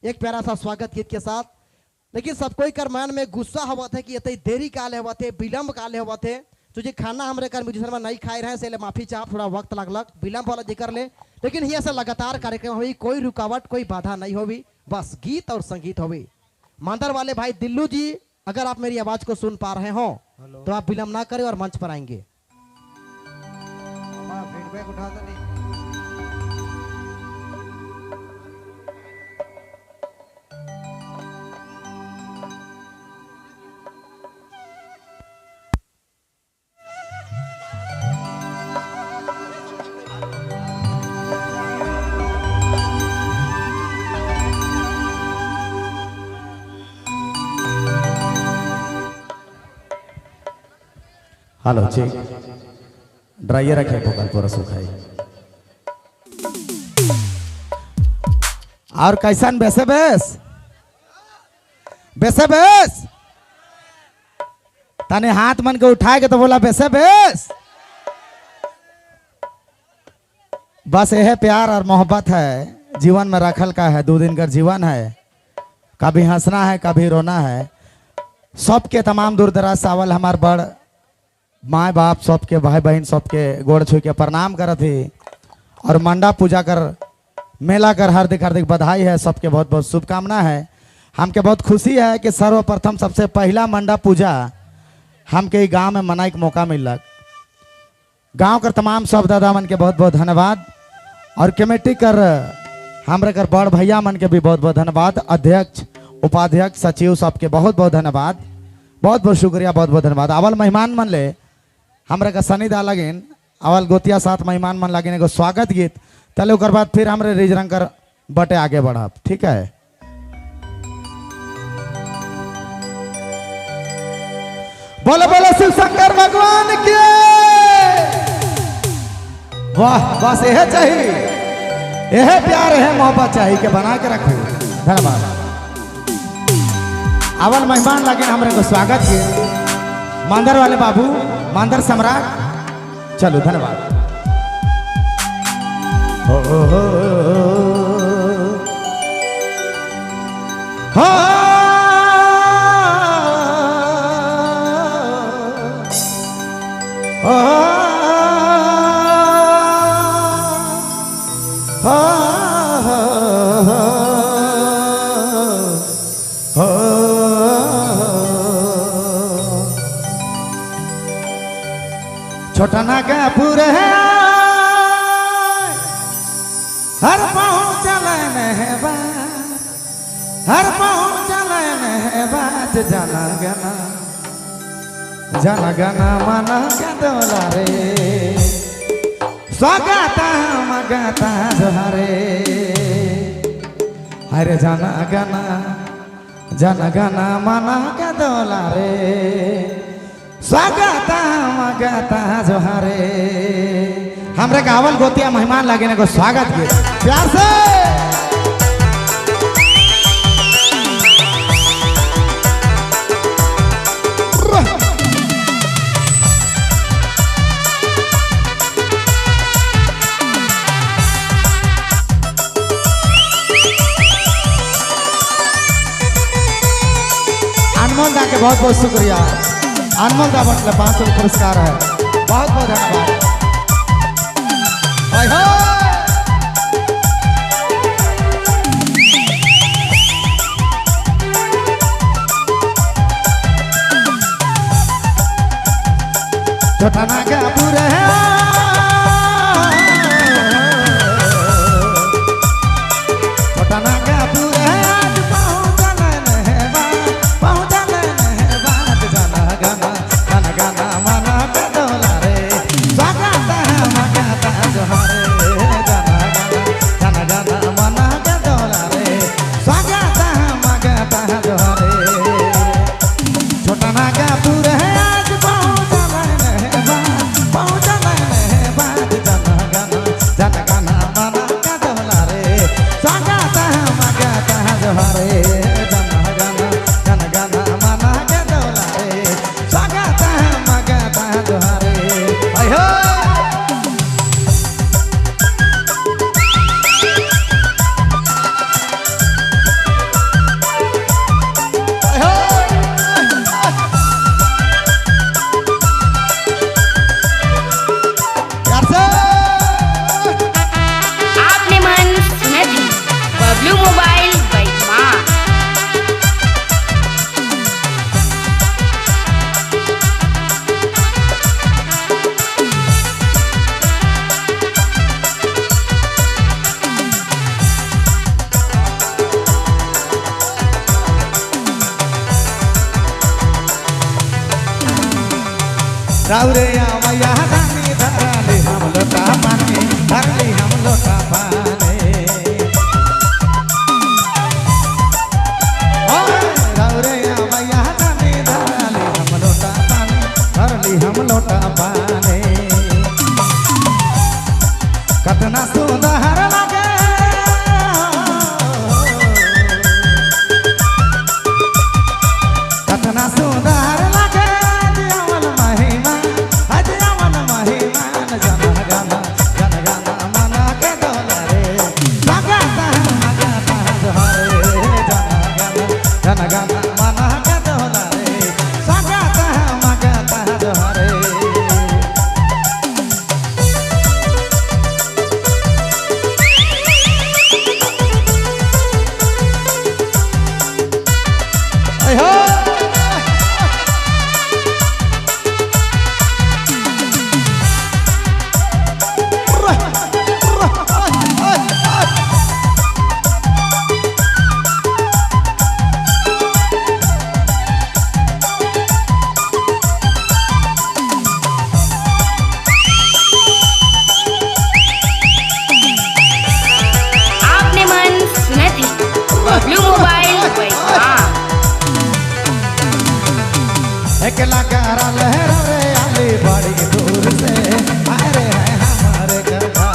एक प्यारा सा स्वागत गीत के साथ। लेकिन सब कोई कर मान में गुस्सा हुआ थे कि ये देरी काले हुआ थे, विलम्ब काले हुआ थे। तो जी खाना हमरे कर म्यूजिशियन में नहीं खाए रहे से माफी चाह, थोड़ा वक्त लगलक विलम्ब वाला जिक्र ले। लेकिन यहाँ से लगातार कार्यक्रम हुई, कोई रुकावट कोई बाधा नहीं होगी, बस गीत और संगीत होगी। मांदर वाले भाई दिल्लू जी, अगर आप मेरी आवाज को सुन पा रहे हो तो आप विलम्ब ना करें और मंच पर आएंगे। फीडबैक उठा तो नहीं। हेलो चेक ड्राइयर रखे भोकाल पूरा सुखाई। और कैसन बेसे बेस बेसे बेस तने हाथ मन के उठाए के तो बोला बेसे बेस। बस यह प्यार और मोहब्बत है जीवन में रखल का है। 2 दिन का जीवन है, कभी हंसना है कभी रोना है। सबके तमाम दूर दराज सावल हमार बड़ माए बाप सबके भाई बहन सबके गोड़ छू के प्रणाम करत ही और मंडा पूजा कर मेला कर हार्दिक हार्दिक बधाई है। सबके बहुत बहुत शुभकामना है। हमके बहुत खुशी है कि सर्वप्रथम सबसे पहला मंडा पूजा हमके गांव में मनाए के मौका मिलक। गांव कर तमाम सब दादा मन के बहुत बहुत धन्यवाद और कमेटी कर हमरे कर बड़ भैया मन के भी बहुत बहुत धन्यवाद। अध्यक्ष उपाध्यक्ष सचिव सबके बहुत बहुत धन्यवाद, बहुत बहुत शुक्रिया, बहुत बहुत धन्यवाद। अवल मेहमान मन ले हमरा का सनी दा लगिन, अवल गोतिया साथ मेहमान मन लगिन एगो स्वागत गीत तले, ओकर बाद फिर हमरे रिजरंग कर बटे आगे बढ़ब। ठीक है, बोलो बोलो शिव शंकर भगवान के। वाह, बस यह चाहिए, यह प्यार है मोहब्बत चाहिए के बना के रखो। धन्यवाद। अवल मेहमान लगिन हमरे को स्वागत गीत मांदर वाले बाबू मांदर सम्राट। चलो धन्यवाद। हो हो हो हो छोटा नागापुर है हर पहुँचलन है बात, हर पहुँचलन है बात। जाना गाना जाना गाना मना के दोला रे, स्वागत मगाता जोहारे। हरे जाना गाना जाना गाना मना के दोला रे, स्वागत मगाता जोहारे। हमरे गावल गोतिया मेहमान लगे को स्वागत किए प्यार से। अनमोल दा के बहुत बहुत शुक्रिया। अनमोल दा मतलब 500 पुरस्कार है, बहुत बहुत धन्यवाद। छोटा नागापुर है छोटा नागापुर है आज पहुँचलन है बात, पहुँचलन है बात। जाना गाना गाना गाना मना के दोला रे, स्वागत है मगाता जोहारे। जाना गाना गाना गाना मना के दोला रे, स्वागत है मगाता जोहारे। छोटा नागापुर है आज पहुँचलन है बात, पहुँचलन है बात। जाना गाना जाना गाना मना के दोला रे, स्वागत है मगाता जोहारे। जाना गाना जाना गाना मना के दोला रे, स्वागत है मगाता जोहारे। हो राउरे मैया दानी धरली हम लोटा पानी धरली हम लोटा पानी राउरे मैया दानी धरली हम लोटा पानी धरली हम लोटा पानी कतना सुंदर लगे कतना सुंदर लगे अजयावन महिमा अजयावन महिमा जन गाना जन गाना मना के डोला रे लगाता है मगाता है हरे जन गाना जन गाना मना के डोला रे सगाता है मगाता है हरे। अयो आपने मन सुना थी बबलू मोबाइल वैभव। एकला करा लहर रे आली बड़ी दूर से आए रे हैं हमारे गधा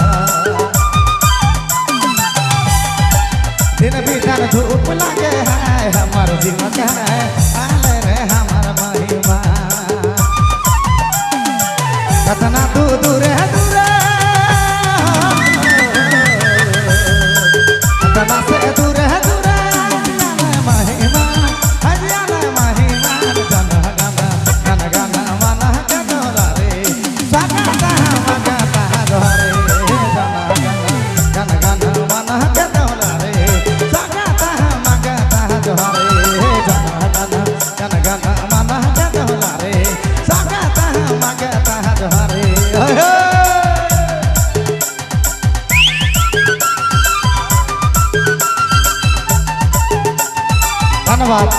दिन भीतर धूप लगे है हमार जीवन है आले रे हमार महिमा कतना तू दूर है दूर कतना से दूर है दूर महिमा हरियाणा महिमा जन गाना जन गाना मना के डोला रे सगाता मगाता हरे जन गाना जन गाना मना के डोला रे सगाता मगाता हरे जन गाना जन गाना मना के डोला रे सगाता मगाता हरे। धन्यवाद।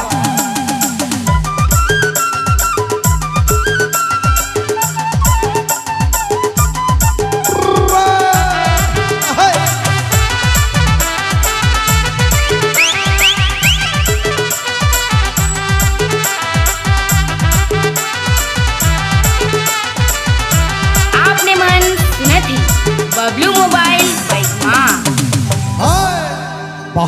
आपने मन सुना थी बबलू मोबाइल।